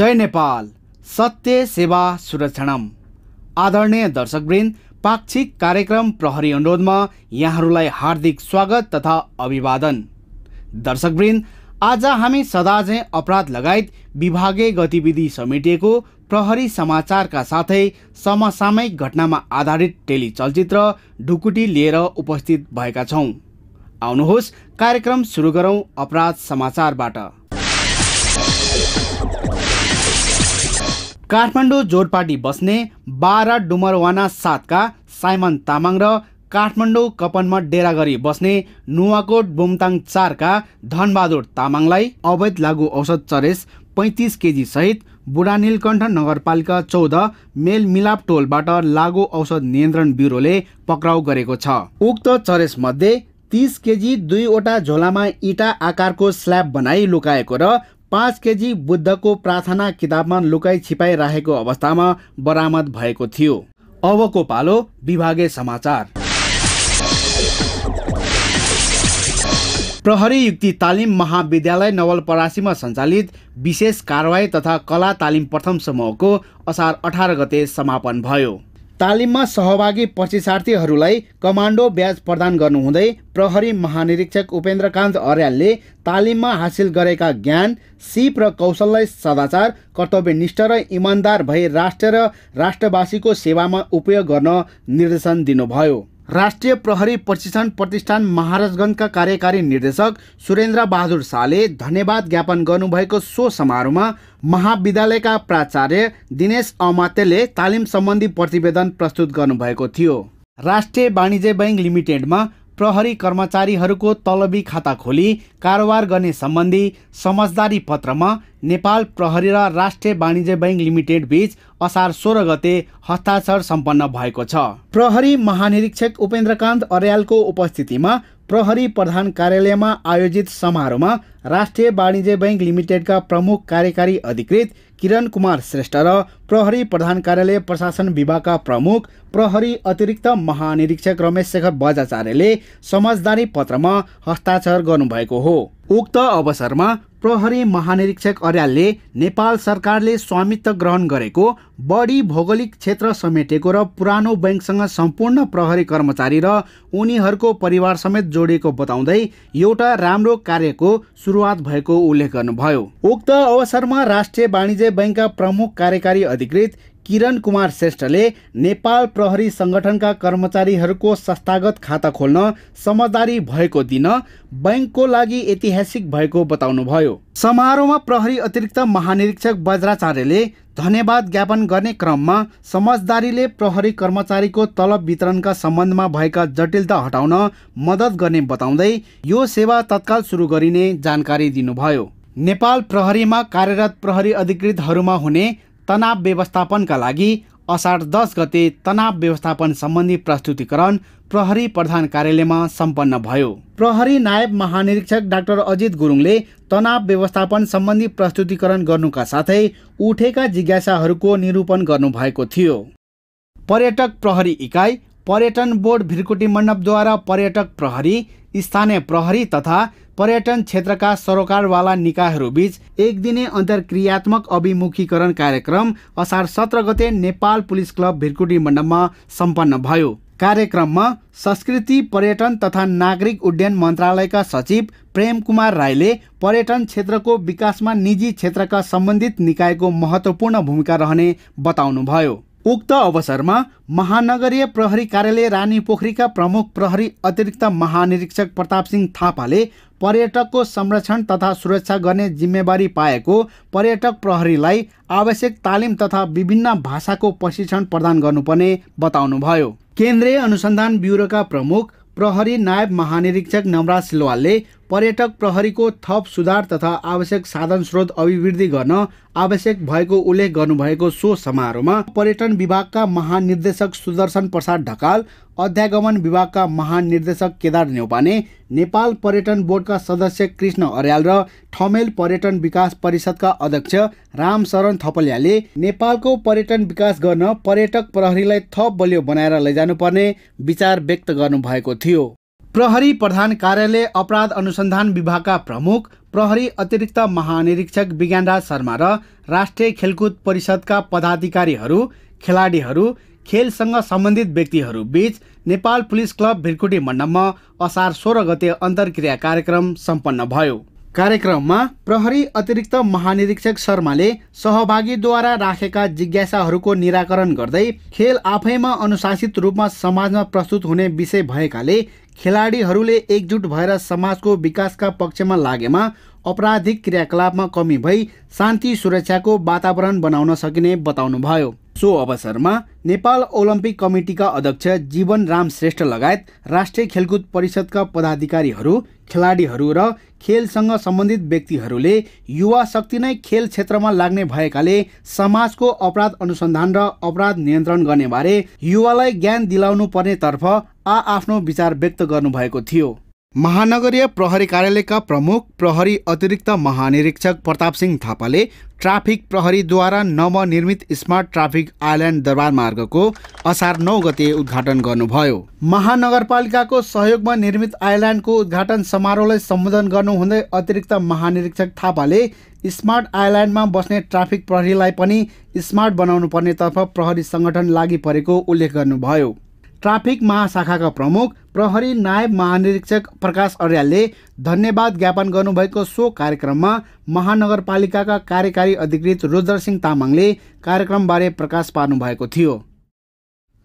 जय नेपाल, सत्य सेवा सुरक्षणम। आदरणीय दर्शकवृन्द, पाक्षिक कार्यक्रम प्रहरी अनुरोधमा यहाँहरूलाई हार्दिक स्वागत तथा अभिवादन। दर्शकवृन्द, आज हामी सदाझैं अपराध लगायत विभागीय गतिविधि समेटिएको प्रहरी समाचारका साथै समसामयिक घटनामा आधारित टेलिचलचित्र ढुकुटी लिएर उपस्थित भएका छौं। आउनुहोस् कार्यक्रम सुरु गरौं अपराध समाचारबाट। काठमाडौँ जोरपाटी बस्ने 12 डुमरवाना 7 का साइमन तामाङ र काठमाडौँ कपनमा डेरा गरी बस्ने नुवाकोट बुमताङ 4 का धनबहादुर तामाङलाई अवैध लागु औषध चरेस 35 केजी सहित बुढा नीलकण्ठ नगरपालिका 14 मेल मिलाप टोलबाट लागु औषध नियन्त्रण ब्युरोले पक्राउ गरेको छ। उक्त चरेस मध्ये 30 केजी 2 वटा झोलामा इँटा आकारको स्ल्याब बनाई लुकाएको र 5 केजी बुद्धको प्रार्थना किताबमा लुकाई छिपाई राखेको अवस्थामा बरामद भएको थियो। अबको पालो विभागीय समाचार। प्रहरी युक्ति तालिम महाविद्यालय नवलपरासीमा सञ्चालित विशेष कारवाही तथा कला तालिम प्रथम समूहको असार 18 गते समापन भयो। तालिममा सहभागी प्रशिक्षार्थीहरूलाई कमान्डो ब्याज प्रदान गर्नुहुँदै प्रहरी महानिरीक्षक उपेन्द्रकान्त अर्यालले तालिममा हासिल गरेका ज्ञान, सिप र कौशललाई सदाचार, कर्तव्यनिष्ठ र इमान्दार भई राष्ट्र र राष्ट्रवासीको सेवामा उपयोग गर्न निर्देशन दिनुभयो। राष्ट्रिय प्रहरी प्रशिक्षण प्रतिष्ठान महाराजगञ्जका कार्यकारी निर्देशक सुरेन्द्र बहादुर शाहले धन्यवाद ज्ञापन गर्नुभएको सो समारोहमा महाविद्यालयका प्राचार्य दिनेश अमात्यले तालिम सम्बन्धी प्रतिवेदन प्रस्तुत गर्नुभएको थियो। राष्ट्रिय वाणिज्य बैंक लिमिटेडमा प्रहरी कर्मचारीहरूको तलबी खाता खोली कारोबार गर्ने सम्बन्धी समझदारी पत्रमा नेपाल प्रहरी र राष्ट्रिय वाणिज्य बैंक लिमिटेड बीच असार 16 गते हस्ताक्षर सम्पन्न भएको छ। प्रहरी महानिरीक्षक उपेन्द्रकान्त अर्यालको उपस्थितिमा प्रहरी प्रधान कार्यालयमा आयोजित समारोहमा राष्ट्रिय वाणिज्य बैंक लिमिटेडका प्रमुख कार्यकारी अधिकृत किरण कुमार श्रेष्ठ र प्रहरी प्रधान कार्यालय प्रशासन विभागका प्रमुख प्रहरी अतिरिक्त महानिरीक्षक रमेश शेखर बजाचार्यले समझदारी पत्रमा हस्ताक्षर गर्नुभएको हो। उक्त अवसरमा प्रहरी महानिरीक्षक अर्यालले नेपाल सरकारले स्वामित्व ग्रहण गरेको बढी भौगोलिक क्षेत्र समेटेको र पुरानो बैंकसँग सम्पूर्ण प्रहरी कर्मचारी र उनीहरूको परिवार समेत जोडिएको बताउँदै एउटा राम्रो कार्यको सुरुवात भएको उल्लेख गर्नुभयो। उक्त अवसरमा राष्ट्रिय वाणिज्य बैंकका प्रमुख कार्यकारी अधिकृत किरण कुमार श्रेष्ठले नेपाल प्रहरी संगठनका कर्मचारीहरूको संस्थागत खाता खोल्न समझदारी भएको दिन बैंकको लागि ऐतिहासिक भएको बताउनुभयो। समारोहमा प्रहरी अतिरिक्त महानिरीक्षक बज्राचार्यले धन्यवाद ज्ञापन गर्ने क्रममा समझदारीले प्रहरी कर्मचारीको तलब वितरणका सम्बन्धमा भएका जटिलता हटाउन मद्दत गर्ने बताउँदै यो सेवा तत्काल सुरु गरिने जानकारी दिनुभयो। नेपाल प्रहरीमा कार्यरत प्रहरी अधिकृतहरूमा हुने तनाव व्यवस्थापनका लागि असार 10 गते तनाव व्यवस्थापन सम्बन्धी प्रस्तुतिकरण प्रहरी प्रधान कार्यालयमा सम्पन्न भयो। प्रहरी नायब महानिरीक्षक डाक्टर अजित गुरुङले तनाव व्यवस्थापन सम्बन्धी प्रस्तुतिकरण गर्नुका साथै उठेका जिज्ञासाहरूको निरूपण गर्नुभएको थियो। पर्यटक प्रहरी इकाइ, पर्यटन बोर्ड भिरकुटी मण्डपद्वारा पर्यटक प्रहरी, स्थानीय प्रहरी तथा पर्यटन क्षेत्रका सरोकारवाला निकायहरूबीच एक दिने अन्तर्क्रियात्मक अभिमुखीकरण कार्यक्रम असार 17 गते नेपाल पुलिस क्लब भिरकुटी मण्डपमा सम्पन्न भयो। कार्यक्रममा संस्कृति, पर्यटन तथा नागरिक उड्डयन मन्त्रालयका सचिव प्रेम कुमार राईले पर्यटन क्षेत्रको विकासमा निजी क्षेत्रका सम्बन्धित निकायको महत्त्वपूर्ण भूमिका रहने बताउनुभयो। उक्त अवसरमा महानगरीय प्रहरी कार्यालय रानीपोखरीका प्रमुख प्रहरी अतिरिक्त महानिरीक्षक प्रताप सिंह थापाले पर्यटकको संरक्षण तथा सुरक्षा गर्ने जिम्मेवारी पाएको पर्यटक प्रहरीलाई आवश्यक तालिम तथा विभिन्न भाषाको प्रशिक्षण प्रदान गर्नुपर्ने बताउनुभयो। केन्द्रीय अनुसन्धान ब्युरोका प्रमुख प्रहरी नायब महानिरीक्षक नवराज सिलवालले पर्यटक प्रहरीको थप सुधार तथा आवश्यक साधन स्रोत अभिवृद्धि गर्न आवश्यक भएको उल्लेख गर्नुभएको सो समारोहमा पर्यटन विभागका महानिर्देशक सुदर्शन प्रसाद ढकाल, अध्यागमन विभागका महानिर्देशक केदार न्यौपाने, नेपाल पर्यटन बोर्डका सदस्य कृष्ण अर्याल र ठमेल पर्यटन विकास परिषदका अध्यक्ष रामशरण थपलियाले नेपालको पर्यटन विकास गर्न पर्यटक प्रहरीलाई थप बलियो बनाएर लैजानुपर्ने विचार व्यक्त गर्नुभएको थियो। प्रहरी प्रधान कार्यालय अपराध अनुसन्धान विभागका प्रमुख प्रहरी अतिरिक्त महानिरीक्षक विज्ञानराज शर्मा र राष्ट्रिय खेलकुद परिषदका पदाधिकारीहरू, खेलाडीहरू, खेलसँग सम्बन्धित व्यक्तिहरू बीच नेपाल पुलिस क्लब भिरकुटी मण्डपमा असार 16 गते अन्तर्क्रिया कार्यक्रम सम्पन्न भयो। कार्यक्रममा प्रहरी अतिरिक्त महानिरीक्षक शर्माले सहभागीद्वारा राखेका जिज्ञासाहरूको निराकरण गर्दै खेल आफैमा अनुशासित रूपमा समाजमा प्रस्तुत हुने विषय भएकाले खेलाडीहरूले एकजुट भएर समाजको विकासका पक्षमा लागेमा अपराधिक क्रियाकलापमा कमी भई शान्ति सुरक्षाको वातावरण बनाउन सकिने बताउनुभयो। सो अवसरमा नेपाल ओलम्पिक कमिटीका अध्यक्ष जीवन राम श्रेष्ठ लगायत राष्ट्रिय खेलकुद परिषदका पदाधिकारीहरू, खेलाडीहरू र खेलसँग सम्बन्धित व्यक्तिहरूले युवा शक्ति नै खेल क्षेत्रमा लाग्ने भएकाले समाजको अपराध अनुसन्धान र अपराध नियन्त्रण गर्ने बारे युवालाई ज्ञान दिलाउनु पर्ने तर्फ आफ्नो विचार व्यक्त गर्नुभएको थियो। महानगरीय प्रहरी कार्यालयका प्रमुख प्रहरी अतिरिक्त महानिरीक्षक प्रताप सिंह थापाले ट्राफिक प्रहरीद्वारा नवनिर्मित स्मार्ट ट्राफिक आइल्यान्ड दरबार मार्गको असार 9 गते उद्घाटन गर्नुभयो। महानगरपालिकाको सहयोगमा निर्मित आइल्यान्डको उद्घाटन समारोहलाई सम्बोधन गर्नुहुँदै अतिरिक्त महानिरीक्षक थापाले स्मार्ट आइल्यान्डमा बस्ने ट्राफिक प्रहरीलाई पनि स्मार्ट बनाउनु पर्नेतर्फ प्रहरी सङ्गठन लागि परेको उल्लेख गर्नुभयो। ट्राफिक महाशाखाका प्रमुख प्रहरी नायब महानिरीक्षक प्रकाश अर्यालले धन्यवाद ज्ञापन गर्नुभएको सो कार्यक्रममा महानगरपालिकाका कार्यकारी अधिकृत रुद्रसिंह तामाङले कार्यक्रमबारे प्रकाश पार्नुभएको थियो।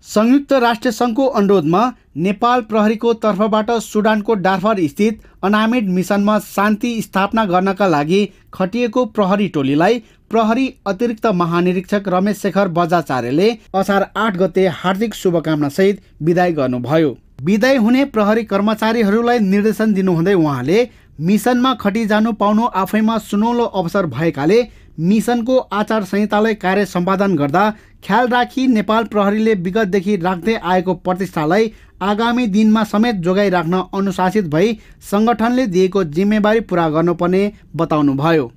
संयुक्त राष्ट्र सङ्घको अनुरोधमा नेपाल प्रहरीको तर्फबाट सुडानको डार्फर स्थित अनामिड मिसनमा शान्ति स्थापना गर्नका लागि खटिएको प्रहरी टोलीलाई प्रहरी अतिरिक्त महानिरीक्षक रमेश शेखर बजाचार्यले असार 8 गते हार्दिक शुभकामना सहित बिदाई गर्नुभयो। बिदाई हुने प्रहरी कर्मचारीहरूलाई निर्देशन दिनुहुँदै उहाँले मिसनमा खटिजानु पाउनु आफैमा सुनौलो अवसर भएकाले मिसनको आचार संहितालाई कार्य सम्पादन गर्दा ख्याल राखी नेपाल प्रहरीले विगतदेखि राख्दै आएको प्रतिष्ठालाई आगामी दिनमा समेत जोगाइ राख्न अनुशासित भई सङ्गठनले दिएको जिम्मेवारी पुरा गर्नुपर्ने बताउनुभयो।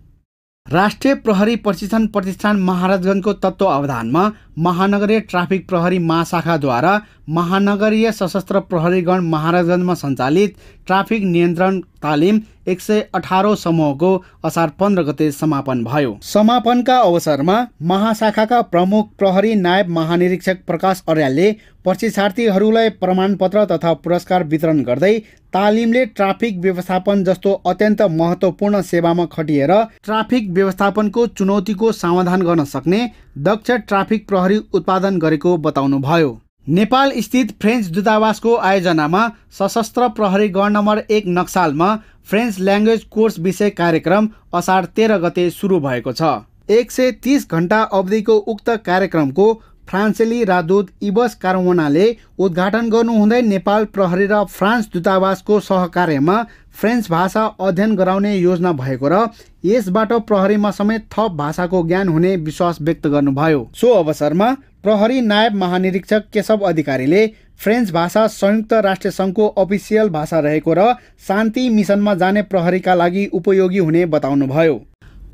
राष्ट्रिय प्रहरी प्रशिक्षण प्रतिष्ठान महाराजगञ्जको तत्त्वावधानमा महानगरीय ट्राफिक प्रहरी महाशाखाद्वारा महानगरीय सशस्त्र प्रहरीगण महाराजगञ्जमा सञ्चालित ट्राफिक नियन्त्रण तालिम 118 समूहको असार 15 गते समापन भयो। समापनका अवसरमा महाशाखाका प्रमुख प्रहरी नायब महानिरीक्षक प्रकाश अर्यालले प्रशिक्षार्थीहरूलाई प्रमाणपत्र तथा पुरस्कार वितरण गर्दै तालिमले ट्राफिक व्यवस्थापन जस्तो अत्यन्त महत्त्वपूर्ण सेवामा खटिएर ट्राफिक व्यवस्थापनको चुनौतीको समाधान गर्न सक्ने दक्ष ट्राफिक प्रहरी उत्पादन गरेको बताउनुभयो। नेपाल स्थित फ्रेन्च दूतावासको आयोजनामा सशस्त्र प्रहरी गण नम्बर 1 नक्सालमा फ्रेन्च ल्याङ्ग्वेज कोर्स विषय कार्यक्रम असार 13 गते सुरु भएको छ। 130 घण्टा अवधिको उक्त कार्यक्रमको फ्रान्सेली राजदूत इबस कार्मोनाले उद्घाटन गर्नुहुँदै नेपाल प्रहरी र फ्रान्स दूतावासको सहकार्यमा फ्रेन्च भाषा अध्ययन गराउने योजना भएको र यसबाट प्रहरीमा समेत थप भाषाको ज्ञान हुने विश्वास व्यक्त गर्नुभयो। सो अवसरमा प्रहरी नायब महानिरीक्षक केशव अधिकारीले फ्रेन्च भाषा संयुक्त राष्ट्र सङ्घको अफिसियल भाषा रहेको र शान्ति मिसनमा जाने प्रहरीका लागि उपयोगी हुने बताउनुभयो।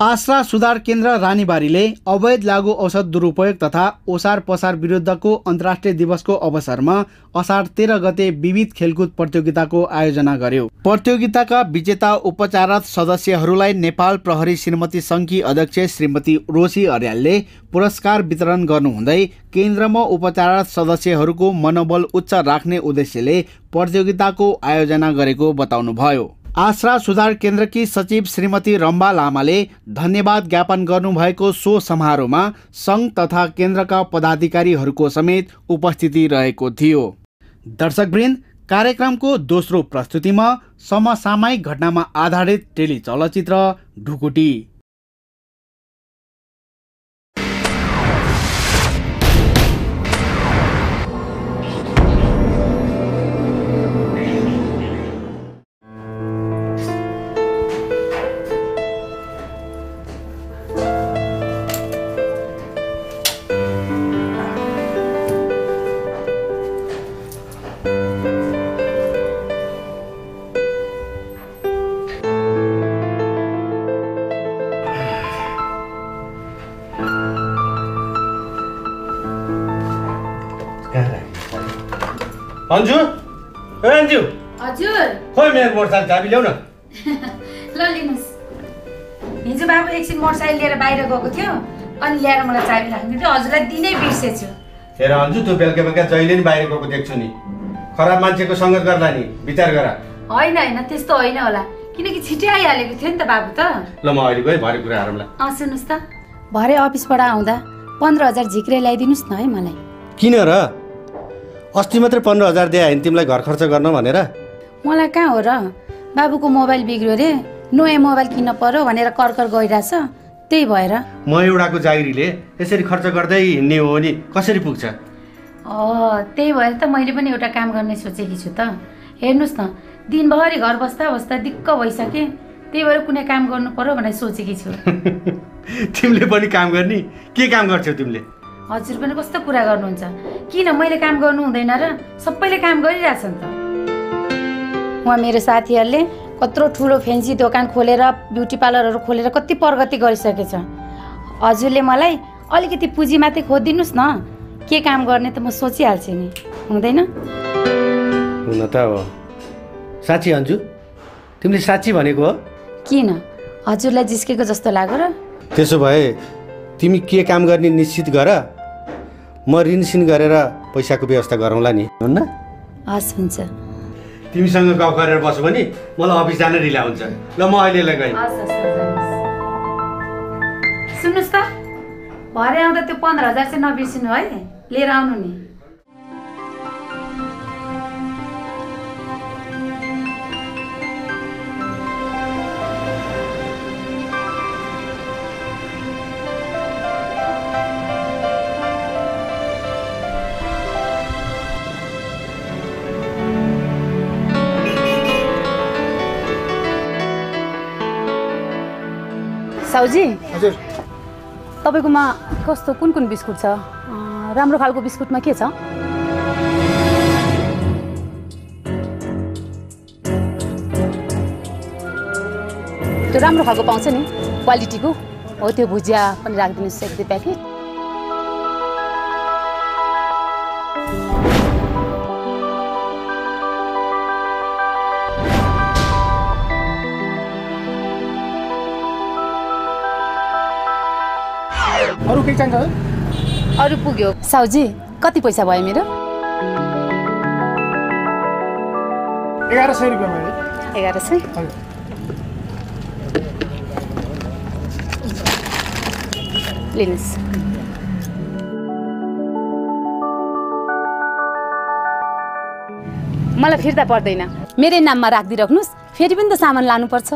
आश्रा सुधार केन्द्र रानीबारीले अवैध लागु औषध दुरुपयोग तथा ओसार पसार विरुद्धको अन्तर्राष्ट्रिय दिवसको अवसरमा असार 13 गते विविध खेलकुद प्रतियोगिताको आयोजना गर्यो। प्रतियोगिताका विजेता उपचाररत सदस्यहरूलाई नेपाल प्रहरी श्रीमती सङ्घकी अध्यक्ष श्रीमती रोशी अर्यालले पुरस्कार वितरण गर्नुहुँदै केन्द्रमा उपचाररत सदस्यहरूको मनोबल उच्च राख्ने उद्देश्यले प्रतियोगिताको आयोजना गरेको बताउनुभयो। आश्रा सुधार केन्द्रकी सचिव श्रीमती रम्बा लामाले धन्यवाद ज्ञापन गर्नुभएको सो समारोहमा सङ्घ तथा केन्द्रका पदाधिकारीहरूको समेत उपस्थिति रहेको थियो। दर्शकवृन्द, कार्यक्रमको दोस्रो प्रस्तुतिमा समसामयिक घटनामा आधारित टेली चलचित्र ढुकुटी। अन्जु, ए अन्जु, हजुर खोइ मेरो मोटरसाइकल चाबी ल्याउ न। ल लिनुस्। हिजो बाबु एकछिन मोटरसाइकल लिएर बाहिर गएको थियो अनि ल्याएर मलाई चाबी राख्नु थियो। हजुरलाई दिनै बिर्सेछु। हेर अन्जु तँ बेलुका बेलुका जहिले नि बाहिर गएको देख्छु नि। खराब मान्छेको सङ्गत गर्ला नि, विचार गर। होइन होइन त्यस्तो होइन होला, किनकि छिट्टै आइहालेको थियो नि त बाबु त। ल म अहिले गएँ भरे कुरा हारौँला। सुन्नुहोस् त, भरे अफिसबाट आउँदा 15,000 झिक्रे ल्याइदिनुहोस् न है मलाई। किन र? अस्ति मात्रै 15,000 दिए होइन तिमीलाई घर खर्च गर्न भनेर? मलाई कहाँ हो र, बाबुको मोबाइल बिग्रियो रे, नयाँ मोबाइल किन्न पर्यो भनेर कर्कर गइरहेछ, त्यही भएर। म एउटाको जागिरीले यसरी खर्च गर्दै हिँड्ने हो नि कसरी पुग्छ? त्यही भएर त मैले पनि एउटा काम गर्ने सोचेकी छु त। हेर्नुहोस् न, दिनभरि घर बस्दा बस्दा दिक्क भइसकेँ, त्यही भएर कुनै काम गर्नु पर्यो भनेर सोचेकी छु। तिमीले पनि काम गर्ने? के काम गर्छौ तिमीले? हजुर पनि कस्तो कुरा गर्नुहुन्छ, किन मैले काम गर्नु हुँदैन र? सबैले काम गरिरहेछन् त। उहाँ मेरो साथीहरूले कत्रो ठुलो फेन्सी दोकान खोलेर ब्युटी पार्लरहरू खोलेर कति प्रगति गरिसकेछ। हजुरले मलाई अलिकति पुँजी मात्रै खोजिदिनुहोस् न, के काम गर्ने त म सोचिहाल्छु नि, हुँदैन? हुन त हो। साँच्ची अन्जु, तिमीले साँच्ची भनेको हो? किन, हजुरलाई जिस्केको जस्तो लाग्यो र? त्यसो भए तिमी के काम गर्ने निश्चित गर, म ऋणसिन गरेर पैसाको व्यवस्था गरौँला नि, हुन्न? हस् हुन्छ। तिमीसँग गफ गरेर बस्यो भने मलाई अफिस जान ढिला हुन्छ। ल म अहिलेलाई गएँ। सुन्नुहोस् त, भरे आउँदा त्यो 15,000 चाहिँ नबिर्सिनु है, लिएर आउनु नि। साउजी, हजुर तपाईँकोमा कस्तो कुन कुन बिस्कुट छ? राम्रो खालको बिस्कुटमा के छ? त्यो राम्रो खालको पाउँछ नि, क्वालिटीको हो, त्यो भुजिया पनि राखिदिनुहोस् 1-2 प्याकेट। अरू के चाहिन्छ? अरू पुग्यो। साउजी, कति पैसा भयो मेरो? 1100 रुपियाँ भयो। 1100? लिनुहोस्। मलाई फिर्ता पर्दैन, मेरै नाममा राखिदिइराख्नुहोस्, फेरि पनि त सामान लानुपर्छ।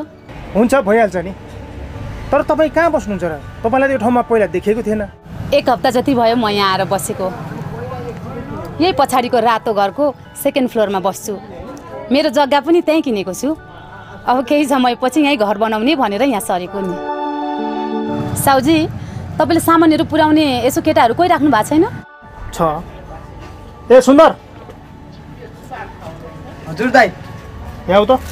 हुन्छ, भइहाल्छ नि। तर तपाईँ कहाँ बस्नुहुन्छ र? तपाईँलाई त्यो ठाउँमा पहिला देखेको थिएन। 1 हप्ता जति भयो म यहाँ आएर बसेको। यही पछाडिको रातो घरको 2nd फ्लोरमा बस्छु। मेरो जग्गा पनि त्यहीँ किनेको छु। अब केही समयपछि यहीँ घर बनाउने भनेर यहाँ सरेको नि। साउजी, तपाईँले सामानहरू पुर्याउने यसो केटाहरू कोही राख्नु भएको छैन? छ। ए सुन्दर, हजुर दाइ, यहाँ आऊ त।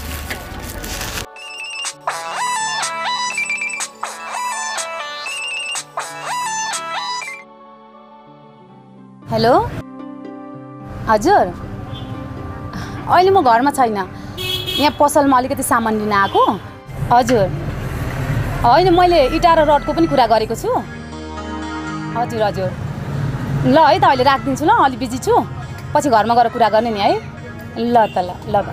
हेलो हजुर, अहिले म घरमा छैन, यहाँ पसलमा अलिकति सामान लिन आएको। हजुर होइन, मैले इँटा र रडको पनि कुरा गरेको छु। हजुर हजुर, ल है त अहिले राखिदिन्छु ल, अलि बिजी छु, पछि घरमा गएर कुरा गर्ने नि है। ल त ल ल ल।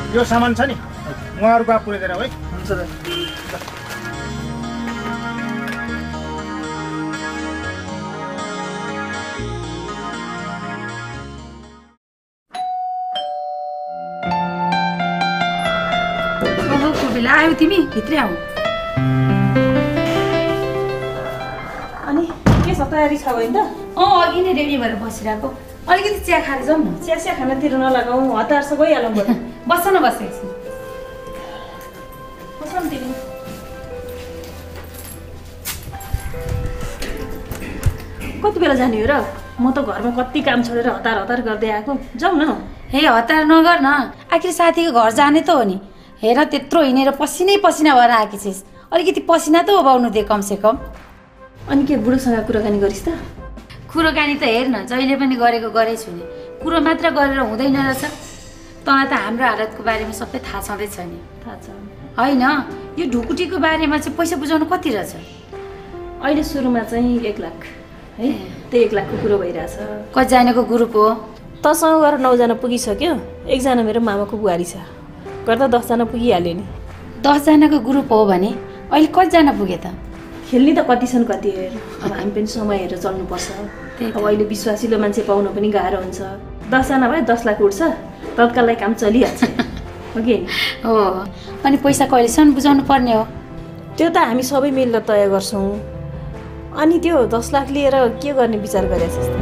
यो सामान छ नि, उहाँहरूको आप पुऱ्याइदिएर है। हुन्छ दाइ। बेला आयो तिमी, भित्रै आऊ। अनि के छ, तयारी छ भने त? अघि नै रेडी भएर बसिरहेको, अलिकति चिया खाएर जाउँ न। चिया खानातिर नलगाऊ, हतार छ गइहालौँ बरु। बस्छ न, बसेको बस्छ न तिमी। कति बेला जाने हो र? म त घरमा कति काम छोडेर हतार हतार गर्दै आएको। जाउँ न। हे हतार नगर न, आखिर साथीको घर जाने त हो नि। हेर त्यत्रो हिँडेर पसिनै पसिना भएर आएकी छिस्, अलिकति पसिना त ओबाउनु दे कमसेकम। अनि के बुढोसँग कुराकानी गरिस् त? कुरोकानी त हेर्न जहिले पनि गरेको गरेछु नि, कुरो मात्र गरेर हुँदैन रहेछ। तँलाई त हाम्रो हालतको बारेमा सबै थाहा छँदैछ नि। थाहा छ। होइन, यो ढुकुटीको बारेमा चाहिँ पैसा बुझाउनु कति रहेछ? अहिले सुरुमा चाहिँ 1 लाख है, त्यही 1 लाखको कुरो भइरहेछ। कतिजनाको ग्रुप हो? तँसँग गएर 9 जना पुगिसक्यो, 1 जना मेरो मामाको बुहारी छ, गर्दा 10 जना पुगिहाल्यो नि। 10 जनाको ग्रुप हो भने अहिले कतिजना पुगे त? खेल्ने त कति छन् कति हेर, अब हामी पनि समय हेरेर चल्नुपर्छ। अब अहिले विश्वासिलो मान्छे पाउनु पनि गाह्रो हुन्छ। 10 जना भए 10 लाख उठ्छ, तत्कालै काम चलिहाल्छ हो कि? हो। अनि पैसा कहिलेसम्म बुझाउनु पर्ने हो? त्यो त हामी सबै मिलेर तय गर्छौँ। अनि त्यो 10 लाख लिएर के गर्ने विचार गरेछ जस्तो?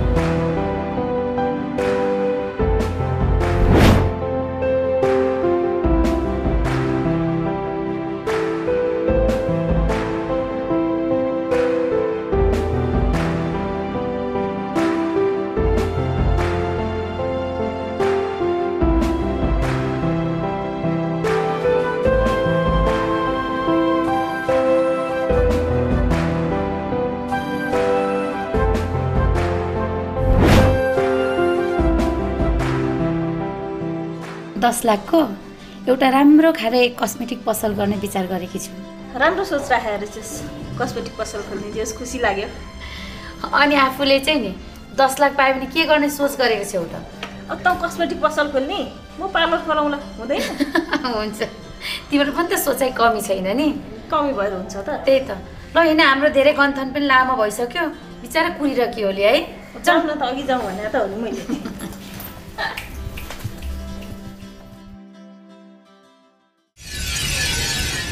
दस लाखको एउटा राम्रो खाले कस्मेटिक पसल गर्ने विचार गरेकी छु। राम्रो सोच राखेर रहेछस्, कस्मेटिक पसल खोल्ने दियोस्, खुसी लाग्यो। अनि आफूले चाहिँ नि 10 लाख पायो भने के गर्ने सोच गरेको छौ त? अब त कस्मेटिक पसल खोल्ने, म पार्लर खोलाउँला, हुँदैन? हुन्छ, तिम्रो पनि त सोचाइ कमी छैन नि। कमी भएर हुन्छ त? त्यही त। ल होइन, हाम्रो धेरै गन्थन पनि लामो भइसक्यो, बिचरा कुरिरह्यो होली है। जाउँ न त, अघि जाउँ भने त हो नि मैले।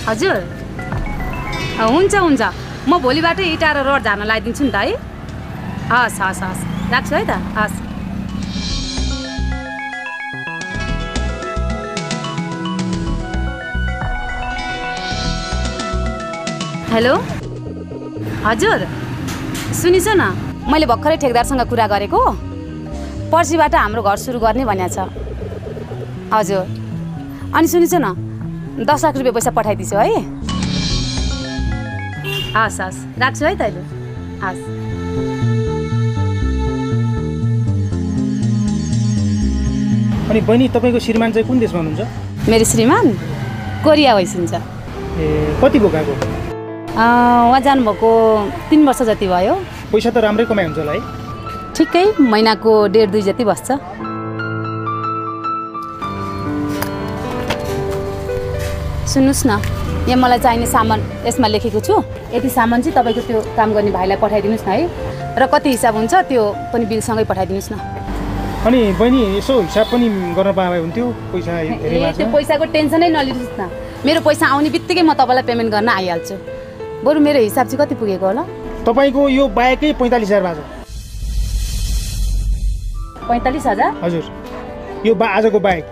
हजुर हुन्छ हुन्छ, म भोलिबाटै इँटा र रड झार्न लगाइदिन्छु नि त है। हस् हस् हस्, राख्छु है त। हस्। हेलो हजुर, सुनिस न, मैले भर्खरै ठेकदारसँग कुरा गरेको, पर्सिबाट हाम्रो घर सुरु गर्ने भनेको छ। हजुर, अनि सुनिस न, 10 लाख रुपियाँ पैसा पठाइदिन्छु है। हस् हस्, राख्छु है तैँले। हस्। अनि बहिनी, तपाईँको श्रीमान चाहिँ कुन देशमा हुनुहुन्छ? मेरो श्रीमान कोरिया भइसन्छ। ए, कति भोकाको? उहाँ जानुभएको 3 वर्ष जति भयो। पैसा त राम्रै कमाइ हुन्छ होला है? ठिकै महिनाको 1.5-2 जति बस्छ। सुन्नुहोस् न, यहाँ मलाई चाहिने सामान यसमा लेखेको छु। यति सामान चाहिँ तपाईँको त्यो काम गर्ने भाइलाई पठाइदिनुहोस् न है, र कति हिसाब हुन्छ त्यो पनि बिलसँगै पठाइदिनुहोस् न। अनि बहिनी, यसो हिसाब पनि गर्न पाए हुन्थ्यो, पैसा त्यो पैसाको टेन्सनै नलिनुहोस् न, मेरो पैसा आउने बित्तिकै म तपाईँलाई पेमेन्ट गर्न आइहाल्छु। बरु मेरो हिसाब चाहिँ कति पुगेको होला? तपाईँको यो बाहेकै 45,000 भएको छ। 45,000? हजुर, यो आजको बाहेक।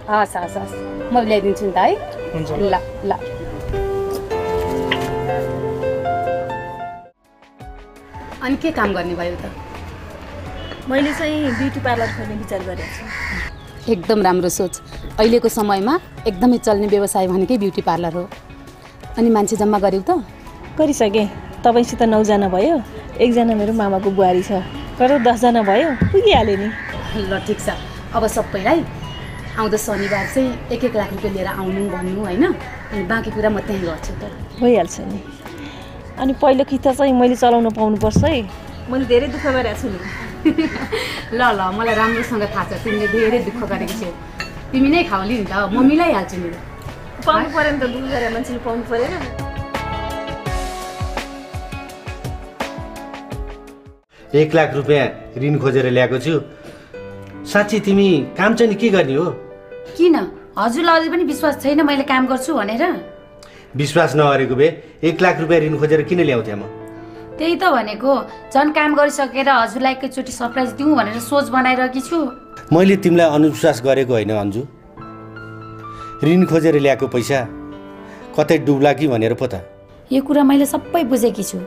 हस् हस् हस्, म ल्याइदिन्छु नि त है। हुन्छ। ल ल। अनि के काम गर्ने भयो त? मैले चाहिँ ब्युटी पार्लर खोल्ने विचार गरेको छु। एकदम राम्रो सोच। अहिलेको समयमा एकदमै चल्ने व्यवसाय भनेकै ब्युटी पार्लर हो। अनि मान्छे जम्मा गर्यौ त? गरिसकेँ। तपाईँसित 9 जना भयो, 1 जना मेरो मामाको बुहारी छ, गरेर 10 जना भयो, पुगिहाल्यो नि। ल ठिक छ, अब सबैलाई आउँदो शनिबार चाहिँ 1-1 लाख रुपियाँ लिएर आउनु भन्नु होइन, अनि बाँकी कुरा म त्यहीँ गर्छु त। भइहाल्छ नि। अनि पहिलो किस्ता चाहिँ मैले चलाउन पाउनुपर्छ है, मैले धेरै दुःख गरेको छु नि। ल ल, मलाई राम्रोसँग थाहा छ तिमीले धेरै दुःख गरेको छौ। तिमी नै खाउली नि त, म मिलाइहाल्छु नि। पाउनु पऱ्यो नि त, दुःख गरेर मान्छेले पाउनु परेन। 1 लाख रुपियाँ ऋण खोजेर ल्याएको छु। साँच्ची तिमी काम चाहिँ नि के गर्ने हो? किन हजुरलाई अझै पनि विश्वास छैन मैले काम गर्छु भनेर? विश्वास नगरेको भए 1 लाख रुपियाँ ऋण खोजेर किन ल्याउँथे म? त्यही त भनेको, झन् काम गरिसकेर हजुरलाई एकैचोटि सरप्राइज दिउँ भनेर सोच बनाइरहेकी छु। मैले तिमीलाई अनुविश्वास गरेको होइन अन्जु। ऋण खोजेर ल्याएको पैसा कतै डुब्ला कि भनेर पो त। यो कुरा मैले सबै बुझेकी छु।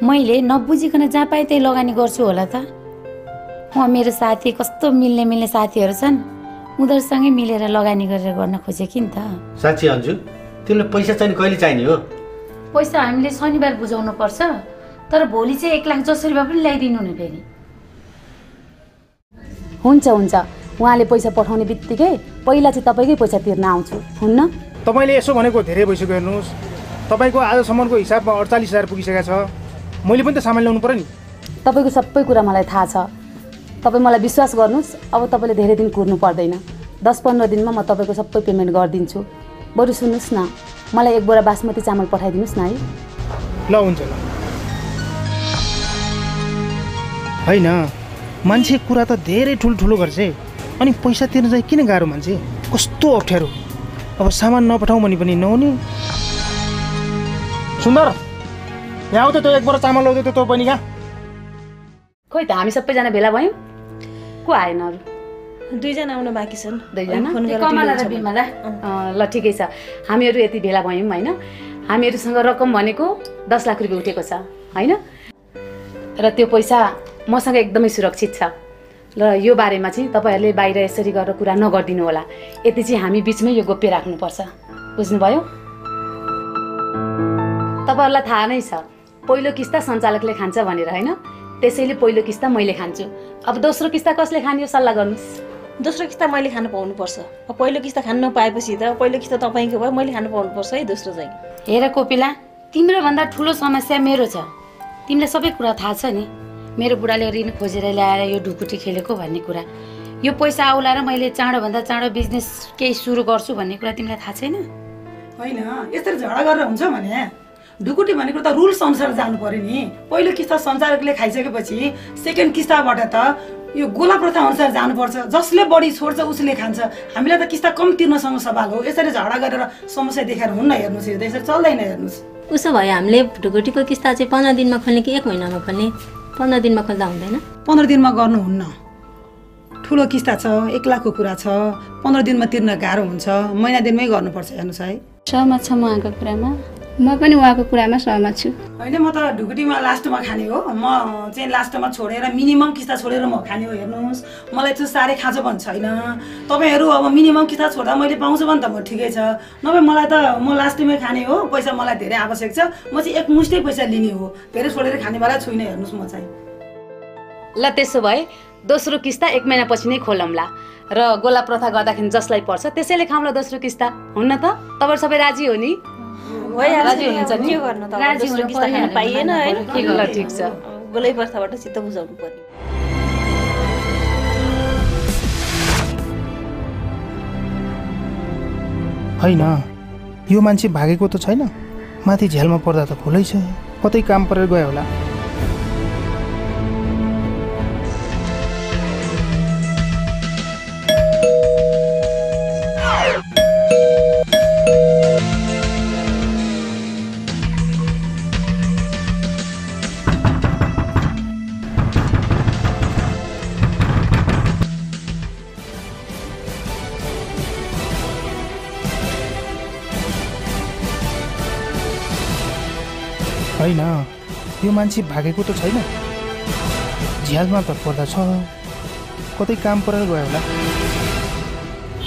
मैले नबुझिकन जहाँ पाएँ त्यही लगानी गर्छु होला त। उहाँ मेरो साथी, कस्तो मिल्ने साथीहरू छन्, उनीहरूसँगै मिलेर लगानी गरेर गर्न खोजेँ कि नि त। साँच्ची अन्जु, तिमीलाई पैसा चाहिने कहिले चाहिने हो? पैसा हामीले शनिबार बुझाउनु पर्छ, तर भोलि चाहिँ 1 लाख जसरी भए पनि ल्याइदिनु नि फेरि। हुन्छ हुन्छ, उहाँले पैसा पठाउने बित्तिकै पहिला चाहिँ तपाईँकै पैसा तिर्न आउँछु, हुन्न? तपाईँले यसो भनेको धेरै भइसक्यो। हेर्नुहोस्, तपाईँको आजसम्मको हिसाबमा 48,000 पुगिसकेको छ। मैले पनि त सामान ल्याउनु पर्यो नि। तपाईँको सबै कुरा मलाई थाहा छ। तपाईँ मलाई विश्वास गर्नुहोस्, अब तपाईँले धेरै दिन कुर्नु पर्दैन। 10-15 दिनमा म तपाईँको सबै पेमेन्ट गरिदिन्छु। बरु सुन्नुहोस् न, मलाई 1 बोरा बासमती चामल पठाइदिनुहोस् न है। ल हुन्छ ल। होइन, मान्छे कुरा त धेरै ठुल्ठुलो गर्छ, अनि पैसा तिर्न चाहिँ किन गाह्रो? मान्छे कस्तो अप्ठ्यारो। अब सामान नपठाउँ भने पनि नहुने। सुन्दर, यहाँ आऊ त, त्यो 1 बोरा चामल ल्याउँदै त तँ पनि कहाँ? खोइ त, हामी सबैजना भेला भयौँ। को आएन अरू? 2 जना आउन बाँकी छन्। 2 जना? कमला र बिमला। ल ठिकै छ, हामीहरू यति भेला भयौँ होइन। हामीहरूसँग रकम भनेको 10 लाख रुपियाँ उठेको छ होइन, र त्यो पैसा मसँग एकदमै सुरक्षित छ। र यो बारेमा चाहिँ तपाईँहरूले बाहिर यसरी गरेर कुरा नगरिदिनु होला। यति चाहिँ हामी बिचमै यो गोप्य राख्नुपर्छ, बुझ्नुभयो? तपाईँहरूलाई थाहा नै छ पहिलो किस्ता सञ्चालकले खान्छ भनेर होइन, त्यसैले पहिलो किस्ता मैले खान्छु। अब दोस्रो किस्ता कसले खाने हो सल्लाह गर्नुहोस्। दोस्रो किस्ता मैले खानु पाउनुपर्छ। अब पहिलो किस्ता खानु नपाएपछि त पहिलो किस्ता तपाईँको भयो, मैले खानु पाउनुपर्छ है दोस्रो चाहिँ। हेर कोपिला, तिम्रो भन्दा ठुलो समस्या मेरो छ। तिमीलाई सबै कुरा थाहा छ नि, मेरो बुढाले ऋण खोजेर ल्याएर यो ढुकुटी खेलेको भन्ने कुरा। यो पैसा आउला र मैले चाँडोभन्दा चाँडो बिजनेस केही सुरु गर्छु भन्ने कुरा तिमीलाई थाहा छैन? होइन, यसरी झगडा गरेर हुन्छ भने ढुकुटी भनेको त रुल्स अनुसार जानु पर्यो नि। पहिलो किस्ता सञ्चालकले खाइसकेपछि सेकेन्ड किस्ताबाट त यो गोला प्रथा अनुसार जानुपर्छ। जसले बढी छोड्छ उसले खान्छ। हामीलाई त किस्ता कम तिर्नसँग सवाल हो। यसरी झगडा गरेर समस्या देखाएर हुन्न। हेर्नुहोस्, यो त यसरी चल्दैन। हेर्नुहोस्, उसो भए हामीले ढुकुटीको किस्ता चाहिँ 15 दिनमा खोल्ने कि 1 महिनामा खोल्ने? 15 दिनमा खोल्दा हुँदैन? 15 दिनमा गर्नुहुन्न। ठुलो किस्ता छ, 1 लाखको कुरा छ, 15 दिनमा तिर्न गाह्रो हुन्छ। महिना दिनमै गर्नुपर्छ। हेर्नुहोस् है, सहमत छ म उहाँको कुरामा। म पनि उहाँको कुरामा सहमत छु। होइन, म त ढुकुटीमा लास्टमा खाने हो। म चाहिँ लास्टमा छोडेर मिनिमम किस्ता छोडेर म खाने हो। हेर्नुहोस्, मलाई त्यो साह्रै खाँचो पनि छैन। तपाईँहरू अब मिनिमम किस्ता छोड्दा मैले पाउँछु भने त म ठिकै छ, नभए मलाई त म लास्टमै खाने हो। पैसा मलाई धेरै आवश्यक छ। म चाहिँ एक मुष्टै पैसा लिने हो, धेरै छोडेर खानेवाला छुइनँ। हेर्नुहोस्, म चाहिँ। ल त्यसो भए दोस्रो किस्ता 1 महिनापछि नै खोलौँला, र गोला प्रथा गर्दाखेरि जसलाई पर्छ त्यसैले खाउँला दोस्रो किस्ता, हुन्न त? तपाईँ सबै राजी हो नि? राजी हुनुहुन्छ नि? के गर्नु त, दोस्रो किस्ता खान पाइएन हैन। ल ठिक छ, गोलै प्रथाबाट चित्त बुझाउनु पर्यो। होइन, यो मान्छे भागेको त छैन। माथि झ्यालमा पर्दा त खुलै छ, कतै काम परेर गयो होला। होइन, यो मान्छे भागेको त छैन। झ्यालमा त पर्दा छ, कतै काम परेर गयो होला।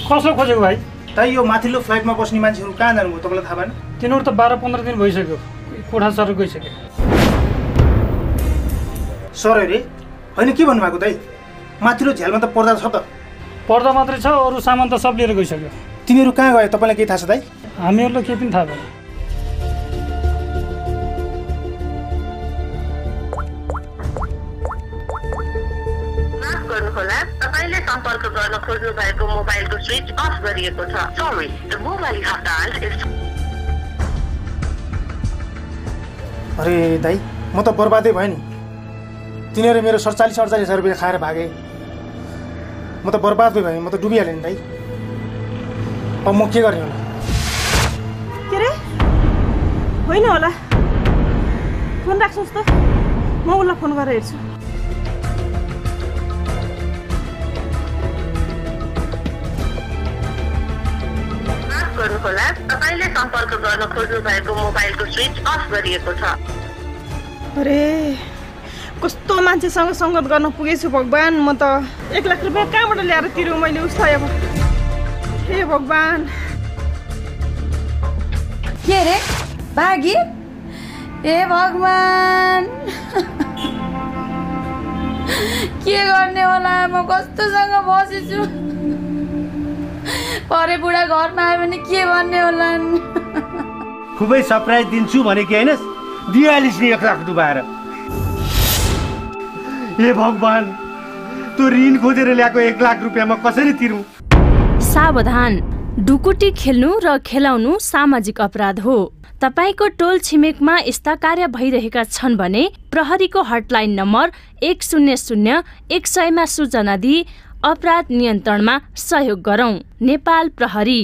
कसो खोजेको भाइ? दाइ, यो माथिल्लो फ्लाइटमा बस्ने मान्छेहरू कहाँ जानुभयो तपाईँलाई थाहा भएन? तिनीहरू त 12-15 दिन भइसक्यो, कोठा सर गइसक्यो। सर अरे? होइन, के भन्नुभएको दाइ? माथिल्लो झ्यालमा त पर्दा छ त। पर्दा मात्रै छ, अरू सामान त सब लिएर गइसक्यो। तिमीहरू कहाँ गयो तपाईँलाई केही थाहा छ दाइ? हामीहरूलाई केही पनि थाहा भएन। तपाईँले सम्पर्क गर्न खोज्नु भएको मोबाइलको स्विच अफ गरिएको छ। Sorry, the mobile you have dialled is. अरे दाइ, म त बर्बादै भयो नि। तिनीहरू मेरो 47,000 रुपियाँ खाएर भागे। म त बर्बादै भएँ, म त डुबिहालेँ नि दाइ। अब म के गर्ने होला? के रे? होइन होला, फोन राख्नुहोस् त, म उसलाई फोन गरेर हेर्छु। गर्नुहोला, तपाईँले सम्पर्क गर्न खोज्नु भएको मोबाइलको स्विच अफ गरिएको छ। अरे कस्तो मान्छेसँग सङ्गत गर्न पुगेछु भगवान्। म त 1 लाख रुपियाँ कहाँबाट ल्याएर तिरौँ मैले उसलाई? अब हे भगवान्। के रे भागी? ए भगवान के गर्ने होला? म कस्तोसँग बसेछु? परे बुढा घरमा आयो भने के भन्ने होला? खुबै सरप्राइज दिन्छु भने कि हैनस्, दिइहालिस् नि 1 लाख डुबाएर। ए भगवान, त्यो ऋण खोजेर ल्याएको 1 लाख रुपियाँ म कसरी तिरौँ? सावधान, ढुकुटी खेल्नु र खेलाउनु सामाजिक अपराध हो। तपाईको टोल छिमेकमा यस्ता कार्य भइरहेका छन् भने प्रहरीको हटलाइन नम्बर 100-100 मा सूचना दिई अपराध नियन्त्रणमा सहयोग गरौं। नेपाल प्रहरी।